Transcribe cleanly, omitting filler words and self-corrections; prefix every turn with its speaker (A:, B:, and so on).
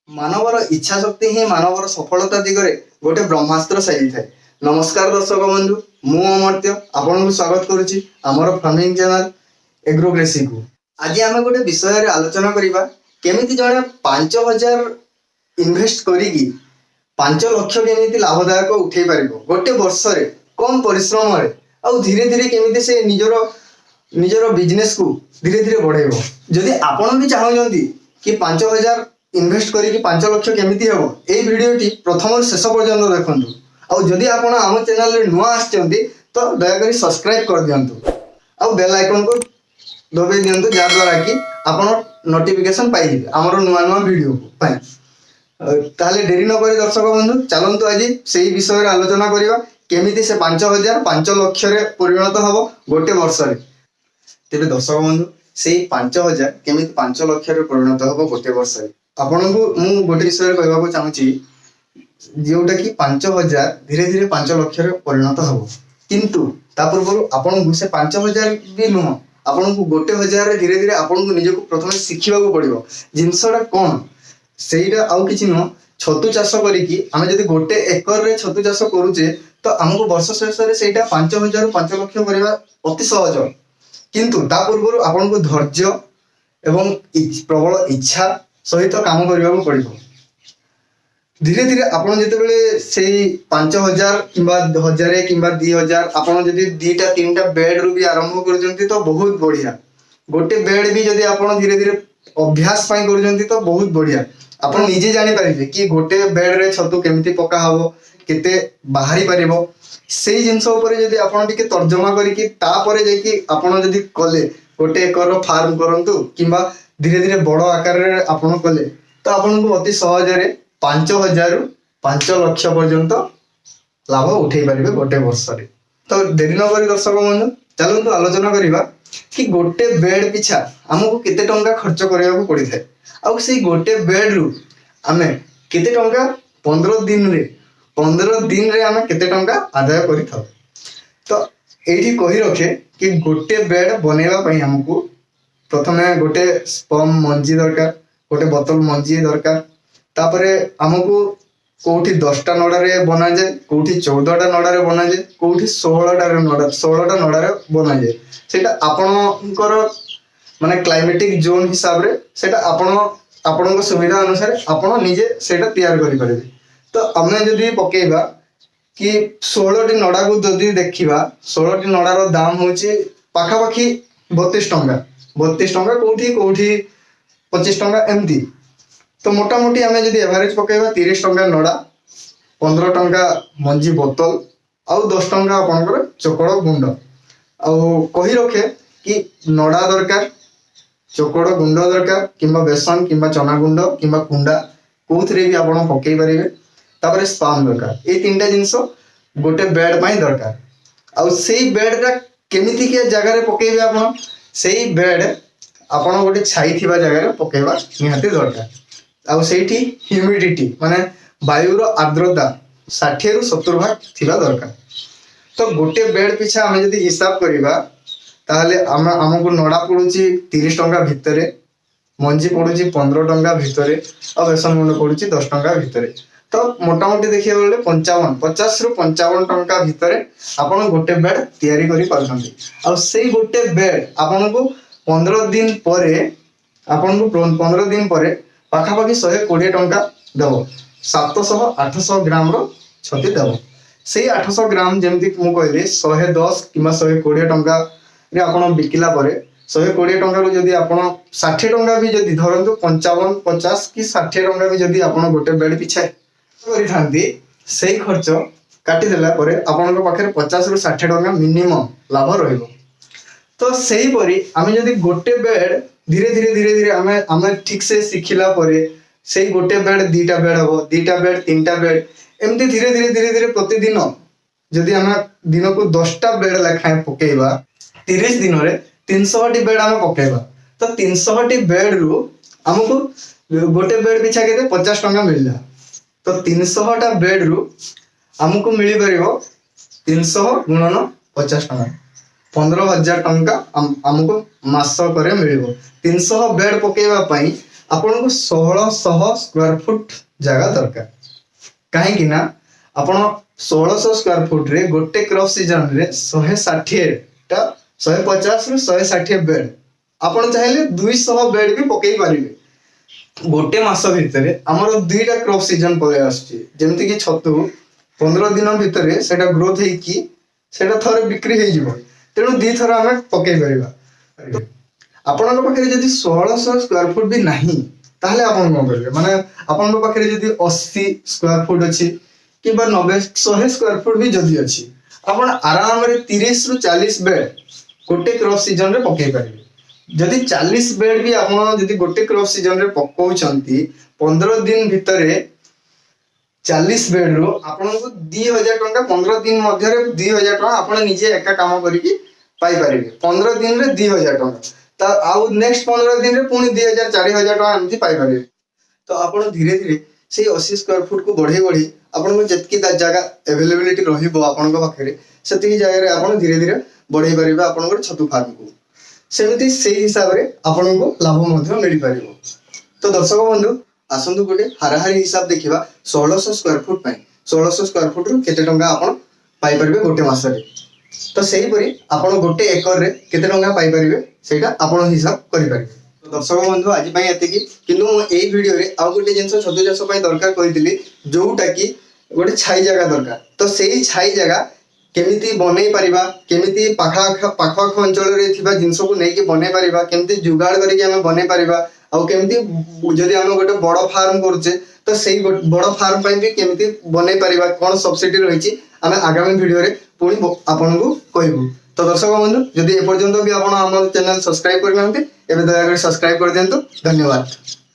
A: ମାନବର ଇଚ୍ଛା ଶକ୍ତି ହିଁ ମାନବର ସଫଳତା ଦିଗରେ ଗୋଟେ ବ୍ରହ୍ମାସ୍ତ୍ର ସାଜିଥାଏ। ନମସ୍କାର ଦର୍ଶକ ବନ୍ଧୁ, ମୁଁ ଅମର୍ତ୍ୟ ଆପଣଙ୍କୁ ସ୍ୱାଗତ କରୁଛି ଆମର ଫାର୍ମିଂ ଚ୍ୟାନେଲ ଏଗ୍ରୋଗ୍ରେସିକୁ। ଆଜି ଆମେ ଗୋଟେ ବିଷୟରେ ଆଲୋଚନା କରିବା, କେମିତି ଜଣେ 5,000 ଇନଭେଷ୍ଟ କରିକି 5 ଲକ୍ଷ କେମିତି ଲାଭଦାୟକ ଉଠେଇ ପାରିବ ଗୋଟେ ବର୍ଷରେ, କମ ପରିଶ୍ରମରେ, ଆଉ ଧୀରେ ଧୀରେ କେମିତି ସେ ନିଜର ନିଜର ବିଜନେସକୁ ଧୀରେ ଧୀରେ ବଢ଼େଇବ। ଯଦି ଆପଣ ବି ଚାହୁଁଛନ୍ତି କି 5,000 ଇନଭେଷ୍ଟ କରିକି 5 ଲକ୍ଷ କେମିତି ହେବ, ଏଇ ଭିଡ଼ିଓଟି ପ୍ରଥମରୁ ଶେଷ ପର୍ଯ୍ୟନ୍ତ ଦେଖନ୍ତୁ। ଆଉ ଯଦି ଆପଣ ଆମ ଚ୍ୟାନେଲରେ ନୂଆ ଆସିଛନ୍ତି, ତ ଦୟାକରି ସବସ୍କ୍ରାଇବ୍ କରିଦିଅନ୍ତୁ ଆଉ ବେଲ୍ ଆଇକନ୍କୁ ଦବେଇ ଦିଅନ୍ତୁ, ଯାହାଦ୍ୱାରା କି ଆପଣ ନୋଟିଫିକେସନ୍ ପାଇଯିବେ ଆମର ନୂଆ ନୂଆ ଭିଡ଼ିଓ ପାଇଁ। ତାହେଲେ ଡେରି ନକରି ଦର୍ଶକ ବନ୍ଧୁ, ଚାଲନ୍ତୁ ଆଜି ସେଇ ବିଷୟରେ ଆଲୋଚନା କରିବା, କେମିତି ସେ 5,000 5 ଲକ୍ଷରେ ପରିଣତ ହେବ ଗୋଟେ ବର୍ଷରେ। ତେବେ ଦର୍ଶକ ବନ୍ଧୁ, ସେଇ 5,000 କେମିତି 5 ଲକ୍ଷରେ ପରିଣତ ହେବ ଗୋଟେ ବର୍ଷରେ, ଆପଣଙ୍କୁ ମୁଁ ଗୋଟେ ବିଷୟରେ କହିବାକୁ ଚାହୁଁଛି, ଯୋଉଟା କି 5,000 ଧୀରେ ଧୀରେ 5 ଲକ୍ଷରେ ପରିଣତ ହେବ। କିନ୍ତୁ ତା ପୂର୍ବରୁ ଆପଣଙ୍କୁ ସେ 5,000 ବି ନୁହଁ, ଆପଣଙ୍କୁ 1,000ରେ ଧୀରେ ଧୀରେ ଆପଣଙ୍କୁ ନିଜକୁ ପ୍ରଥମେ ଶିଖିବାକୁ ପଡ଼ିବ ଜିନିଷଟା କ'ଣ। ସେଇଟା ଆଉ କିଛି ନୁହଁ, ଛତୁ ଚାଷ କରିକି ଆମେ ଯଦି 1 ଏକରରେ ଛତୁ ଚାଷ କରୁଛେ, ତ ଆମକୁ ବର୍ଷ ଶେଷରେ ସେଇଟା 5,000ରୁ 5 ଲକ୍ଷ କରିବା ଅତି ସହଜ। କିନ୍ତୁ ତା ପୂର୍ବରୁ ଆପଣଙ୍କୁ ଧୈର୍ଯ୍ୟ ଏବଂ ପ୍ରବଳ ଇଚ୍ଛା ସହିତ କାମ କରିବାକୁ ପଡ଼ିବ। ଧୀରେ ଧୀରେ ଆପଣ ଯେତେବେଳେ ସେଇ 5,000 କିମ୍ବା 1,000 କିମ୍ବା 2,000, ଆପଣ ଯଦି ଦିଟା ତିନିଟା ବେଡ୍ରୁ ବି ଆରମ୍ଭ କରୁଛନ୍ତି ତ ବହୁତ ବଢିଆ। ଗୋଟେ ବେଡ୍ ବି ଯଦି ଆପଣ ଧୀରେ ଧୀରେ ଅଭ୍ୟାସ ପାଇଁ କରୁଛନ୍ତି ତ ବହୁତ ବଢିଆ। ଆପଣ ନିଜେ ଜାଣିପାରିବେ କି ଗୋଟେ ବେଡ୍ରେ ଛତୁ କେମିତି ପକା ହବ, କେତେ ବାହାରି ପାରିବ। ସେଇ ଜିନିଷ ଉପରେ ଯଦି ଆପଣ ଟିକେ ତର୍ଜମା କରିକି ତାପରେ ଯାଇକି ଆପଣ ଯଦି କଲେ, 1 ଏକରର ଫାର୍ମ କରନ୍ତୁ କିମ୍ବା ଧୀରେ ଧୀରେ ବଡ ଆକାରରେ ଆପଣ କଲେ, ତ ଆପଣଙ୍କୁ ଅତି ସହଜରେ 5,000ରୁ 5 ଲକ୍ଷ ପର୍ଯ୍ୟନ୍ତ ଲାଭ ଉଠେଇ ପାରିବେ ଗୋଟେ ବର୍ଷରେ। ତ ଡେରି ନ କରି ଦର୍ଶକ ବନ୍ଧୁ, ଚାଲନ୍ତୁ ଆଲୋଚନା କରିବା କି ଗୋଟେ ବେଡ୍ ପିଛା ଆମକୁ କେତେ ଟଙ୍କା ଖର୍ଚ୍ଚ କରିବାକୁ ପଡ଼ିଥାଏ ଆଉ ସେଇ ଗୋଟେ ବେଡ୍ରୁ ଆମେ କେତେ ଟଙ୍କା 15 ଦିନରେ ଆମେ କେତେ ଟଙ୍କା ଆଦାୟ କରିଥାଉ। ତ ଏଇଠି କହି ରଖେ କି ଗୋଟେ ବେଡ୍ ବନେଇବା ପାଇଁ ଆମକୁ ପ୍ରଥମେ ଗୋଟେ ସ୍ପମ୍ ମଞ୍ଜି ଦରକାର, ଗୋଟେ ବୋତଲ ମଞ୍ଜି ଦରକାର। ତାପରେ ଆମକୁ କୋଉଠି 10ଟା ନଡ଼ାରେ ବନାଯାଏ, କୋଉଠି 14ଟା ନଡ଼ାରେ ବନାଯାଏ, କୋଉଠି 16ଟା ନଡ଼ାରେ ବନାଯାଏ। ସେଇଟା ଆପଣଙ୍କର ମାନେ କ୍ଲାଇମେଟିକ୍ ଜୋନ୍ ହିସାବରେ, ସେଇଟା ଆପଣ ଆପଣଙ୍କ ସୁବିଧା ଅନୁସାରେ ଆପଣ ନିଜେ ସେଇଟା ତିଆରି କରିପାରିବେ। ତ ଆମେ ଯଦି ପକେଇବା କି 16ଟି ନଡ଼ାକୁ ଯଦି ଦେଖିବା, 16ଟି ନଡ଼ାର ଦାମ ହେଉଛି ପାଖାପାଖି 32 ଟଙ୍କା, 32 ଟଙ୍କା, କୋଉଠି କୋଉଠି 25 ଟଙ୍କା ଏମିତି। ତ ମୋଟାମୋଟି ଆମେ ଯଦି ଏଭାରେଜ ପକେଇବା, 30 ଟଙ୍କା ନଡ଼ା, 15 ଟଙ୍କା ମଞ୍ଜି ବୋତଲ ଆଉ 10 ଟଙ୍କା ଆପଣଙ୍କର ଚୋକଡ଼ ଗୁଣ୍ଡ। ଆଉ କହି ରଖେ କି ନଡ଼ା ଦରକାର, ଚୋକଡ଼ ଗୁଣ୍ଡ ଦରକାର କିମ୍ବା ବେସନ କିମ୍ବା ଚନା ଗୁଣ୍ଡ କିମ୍ବା କୁଣ୍ଡା, କୋଉଥିରେ ବି ଆପଣ ପକେଇ ପାରିବେ। ତାପରେ ସ୍ପାମ୍ ଦରକାର। ଏଇ ତିନିଟା ଜିନିଷ ଗୋଟେ ବେଡ୍ ପାଇଁ ଦରକାର। ଆଉ ସେଇ ବେଡ୍ଟା କେମିତିକିଆ ଜାଗାରେ ପକେଇବେ ଆପଣ? ସେଇ ବେଡ୍ ଆପଣ ଗୋଟେ ଛାଇ ଥିବା ଜାଗାରେ ପକେଇବା ନିହାତି ଦରକାର। ଆଉ ସେଇଠି ହ୍ୟୁମିଡିଟି ମାନେ ବାୟୁର ଆର୍ଦ୍ରତା 60ରୁ 70 ଭାଗ ଥିବା ଦରକାର। ତ ଗୋଟେ ବେଡ୍ ପିଛା ଆମେ ଯଦି ହିସାବ କରିବା, ତାହେଲେ ଆମକୁ ନଡ଼ା ପଡୁଛି 30 ଟଙ୍କା ଭିତରେ, ମଞ୍ଜି ପଡୁଛି 15 ଟଙ୍କା ଭିତରେ ଆଉ ବେସନ ଗୁଣ୍ଡ ପଡୁଛି 10 ଟଙ୍କା ଭିତରେ। ତ ମୋଟାମୋଟି ଦେଖିବାକୁ ଗଲେ 55, 50ରୁ 55 ଟଙ୍କା ଭିତରେ ଆପଣ ଗୋଟେ ବେଡ୍ ତିଆରି କରିପାରୁଛନ୍ତି। ଆଉ ସେଇ ଗୋଟେ ବେଡ୍ ଆପଣଙ୍କୁ 15 ଦିନ ପରେ, ଆପଣଙ୍କୁ 15 ଦିନ ପରେ ପାଖାପାଖି 120 ଟଙ୍କା ଦେବ। 700 800 ଗ୍ରାମର ଛତି ଦେବ। ସେଇ 800 ଗ୍ରାମ, ଯେମିତି ମୁଁ କହିଲି, 110 କିମ୍ବା 120 ଟଙ୍କାରେ ଆପଣ ବିକିଲା ପରେ, 120 ଟଙ୍କାରୁ ଯଦି ଆପଣ 60 ଟଙ୍କା ବି ଯଦି ଧରନ୍ତୁ, 55, 50 କି 60 ଟଙ୍କା ବି ଯଦି ଆପଣ ଗୋଟେ ବେଡ୍ ପିଛା କରିଥାନ୍ତି, ସେଇ ଖର୍ଚ୍ଚ କାଟିଦେଲା ପରେ ଆପଣଙ୍କ ପାଖରେ 50ରୁ 60 ଟଙ୍କା ମିନିମମ୍ ଲାଭ ରହିବ। ତ ସେଇପରି ଆମେ ଯଦି ଗୋଟେ ବେଡ୍ ଧୀରେ ଧୀରେ ଧୀରେ ଧୀରେ ଆମେ ଆମେ ଠିକ ସେ ଶିଖିଲା ପରେ ସେଇ ଗୋଟେ ବେଡ୍ ଦିଟା ବେଡ୍ ହବ, ଦିଟା ବେଡ୍ ତିନିଟା ବେଡ୍, ଏମିତି ଧୀରେ ଧୀରେ ଧୀରେ ଧୀରେ ପ୍ରତିଦିନ ଯଦି ଆମେ ଦିନକୁ 10ଟା ବେଡ୍ ଲେଖାଏଁ ପକେଇବା, 30 ଦିନରେ 300ଟି ବେଡ୍ ଆମେ ପକେଇବା। ତ 300ଟି ବେଡ୍ରୁ ଆମକୁ ଗୋଟେ ବେଡ୍ ପିଛା କେତେ? 50 ଟଙ୍କା ମିଳିଲା। ତ 300ଟା ବେଡ୍ରୁ ଆମକୁ ମିଳିପାରିବ 300 ଗୁଣନ 50 ଟଙ୍କା, 15,000 ଟଙ୍କା ଆମକୁ ମାସକରେ ମିଳିବ। 300 ବେଡ୍ ପକେଇବା ପାଇଁ ଆପଣଙ୍କୁ 1600 ସ୍କୋୟାର ଫୁଟ ଜାଗା ଦରକାର। କାହିଁକି ନା ଆପଣ 1600 ସ୍କୋୟାର ଫୁଟରେ ଗୋଟେ କ୍ରପ୍ ସିଜନରେ 160ଟା, 150ରୁ 160 ବେଡ୍, ଆପଣ ଚାହିଁଲେ 200 ବେଡ୍ ବି ପକେଇ ପାରିବେ। ଗୋଟେ ମାସ ଭିତରେ ଆମର ଦୁଇଟା କ୍ରପ୍ ସିଜନ ପଳେଇ ଆସୁଛି। ଯେମିତିକି ଛତୁ 15 ଦିନ ଭିତରେ ସେଇଟା ଗ୍ରୋଥ ହେଇକି ସେଇଟା ଥରେ ବିକ୍ରି ହେଇଯିବ। ତେଣୁ ଦୁଇଥର ଆମେ ପକେଇ ପାରିବା। ଆପଣଙ୍କ ପାଖରେ ଯଦି 1600 ସ୍କୋୟାର ଫୁଟ ବି ନାହିଁ, ତାହେଲେ ଆପଣ କଣ କରିବେ? ମାନେ ଆପଣଙ୍କ ପାଖରେ ଯଦି 80 ସ୍କୋୟାର ଫୁଟ ଅଛି କିମ୍ବା 90, 100 ସ୍କୋୟାର ଫୁଟ ବି ଯଦି ଅଛି, ଆପଣ ଆରାମରେ 30ରୁ 40 ବେଡ୍ ଗୋଟେ କ୍ରପ୍ ସିଜନରେ ପକେଇ ପାରିବେ। ଯଦି 40 ବେଡ୍ ବି ଆପଣ ଯଦି ଗୋଟେ କ୍ରପ୍ ସିଜନରେ ପକଉଛନ୍ତି, 15 ଦିନ ଭିତରେ 40 ବେଡ୍ରୁ ଆପଣଙ୍କୁ 2000 ଟଙ୍କା, 15 ଦିନ ମଧ୍ୟରେ 2000 ଟଙ୍କା ଆପଣ ନିଜେ ଏକା କାମ କରିକି ପାଇପାରିବେ। 15 ଦିନରେ 2000 ଟଙ୍କା, ତ ଆଉ ନେକ୍ସଟ 15 ଦିନରେ ପୁଣି 2000, 4000 ଟଙ୍କା ଏମିତି ପାଇପାରିବେ। ତ ଆପଣ ଧୀରେ ଧୀରେ ସେଇ 80 ସ୍କୋୟାର ଫୁଟକୁ ବଢେଇ ବଢେଇ ଆପଣଙ୍କୁ ଯେତିକି ଜାଗା ଆଭେଲେବିଲିଟି ରହିବ ଆପଣଙ୍କ ପାଖରେ, ସେତିକି ଜାଗାରେ ଆପଣ ଧୀରେ ଧୀରେ ବଢେଇ ପାରିବେ ଆପଣଙ୍କର ଛତୁ ଫାର୍ମକୁ। ସେମିତି ସେଇ ହିସାବରେ ଆପଣଙ୍କୁ ଲାଭ ମଧ୍ୟ ମିଳିପାରିବ। ତ ଦର୍ଶକ ବନ୍ଧୁ, ଆସନ୍ତୁ ଗୋଟେ ହାରାହାରି ହିସାବ ଦେଖିବା 1600 ସ୍କୋୟାର ଫୁଟ ପାଇଁ। 1600 ସ୍କୋୟାର ଫୁଟରୁ କେତେ ଟଙ୍କା ଆପଣ ପାଇପାରିବେ ଗୋଟେ ମାସରେ? ତ ସେହିପରି ଆପଣ ଗୋଟେ ଏକରରେ କେତେ ଟଙ୍କା ପାଇପାରିବେ, ସେଇଟା ଆପଣ ହିସାବ କରିପାରିବେ। ତ ଦର୍ଶକ ବନ୍ଧୁ, ଆଜି ପାଇଁ ଏତିକି। କିନ୍ତୁ ମୁଁ ଏଇ ଭିଡ଼ିଓରେ ଆଉ ଗୋଟେ ଜିନିଷ ଛତୁ ଚାଷ ପାଇଁ ଦରକାର କହିଥିଲି, ଯୋଉଟା କି ଗୋଟେ ଛାଇ ଜାଗା ଦରକାର। ତ ସେଇ ଛାଇ ଜାଗା କେମିତି ବନେଇ ପାରିବା, କେମିତି ପାଖ ଆଖ ଅଞ୍ଚଳରେ ଥିବା ଜିନିଷକୁ ନେଇକି ବନେଇ ପାରିବା, କେମିତି ଯୁଗାଡ଼ କରିକି ଆମେ ବନେଇ ପାରିବା, ଆଉ କେମିତି ଯଦି ଆମେ ଗୋଟେ ବଡ଼ ଫାର୍ମ କରୁଛେ, ତ ସେଇ ବଡ଼ ଫାର୍ମ ପାଇଁ ବି କେମିତି ବନେଇ ପାରିବା, କ'ଣ ସବସିଡି ରହିଛି, ଆମେ ଆଗାମୀ ଭିଡ଼ିଓରେ ପୁଣି ଆପଣଙ୍କୁ କହିବୁ। ତ ଦର୍ଶକ ବନ୍ଧୁ, ଯଦି ଏପର୍ଯ୍ୟନ୍ତ ବି ଆପଣ ଆମ ଚ୍ୟାନେଲ ସବସ୍କ୍ରାଇବ କରିନାହାନ୍ତି, ଏବେ ଦୟାକରି ସବସ୍କ୍ରାଇବ କରିଦିଅନ୍ତୁ। ଧନ୍ୟବାଦ।